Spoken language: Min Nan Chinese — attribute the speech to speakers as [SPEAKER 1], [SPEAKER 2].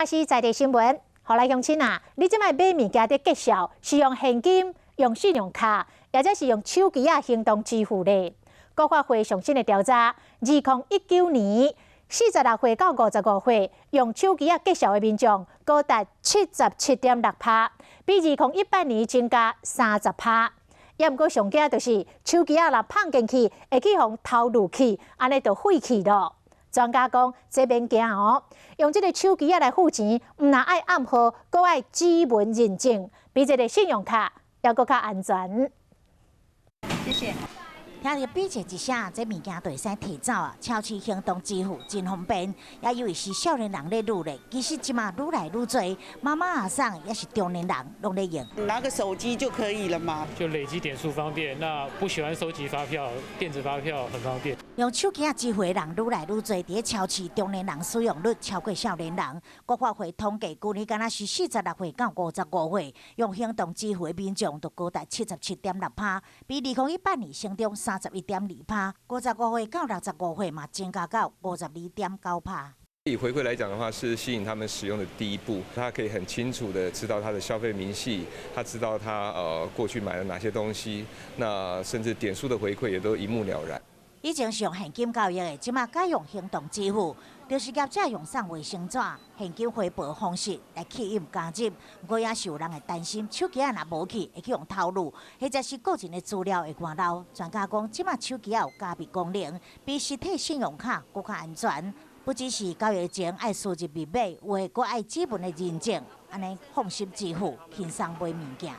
[SPEAKER 1] 是在地新聞，予來鄉親啊！你這擺買物件佇結數，是用現金、用信用卡，抑者是用手機仔行動支付咧？國發會上新的調查，2019年46歲到55歲用手機仔結數的民眾高達77.6趴，比2018年增加30趴。也毋過上驚就是手機仔若放進去，會去予偷錄去，按呢就廢去囉。專家講，這免驚哦，用這个手機仔來付錢，毋但愛暗號，閣愛指紋認證，比這个信用卡猶閣較安全。
[SPEAKER 2] 謝謝。聽著比這一聲，這物件就會使提走啊！超市行動支付真方便，也以為是少年人咧愈咧，其實這馬愈來愈濟，媽媽阿嬸抑是中年人攏咧用。
[SPEAKER 3] 拿個手機就可以了嘛？
[SPEAKER 4] 就累積點數方便，那不喜歡收集發票，電子發票很方便。
[SPEAKER 2] 用手機仔支付的人愈來愈濟，佇咧超市中年人使用率超過少年人。國發會統計，舊年敢若是46歲到55歲，用行動支付的民眾就高達77.6趴，比2018年成長31.2趴。55歲到65歲嘛，增加到52.9趴。
[SPEAKER 5] 以回饋來講的話，是吸引他們使用的第一步。他可以很清楚的知道他的消費明細，他知道他過去買了哪些東西，那甚至點數的回饋也都一目了然。
[SPEAKER 2] 以前是用現金交易的，這馬改用行動支付，就是業者用送衛生紙、現金回報方式來吸引加入。毋過也是有人會擔心，手機仔若無去，會去予偷錄，或者是個人的資料會外漏。專家講，這馬手機仔有加密功能，比實體信用卡閣較安全。不只是交易前愛輸入密碼，有的閣愛指紋的認證，按呢放心支付，輕鬆買物件。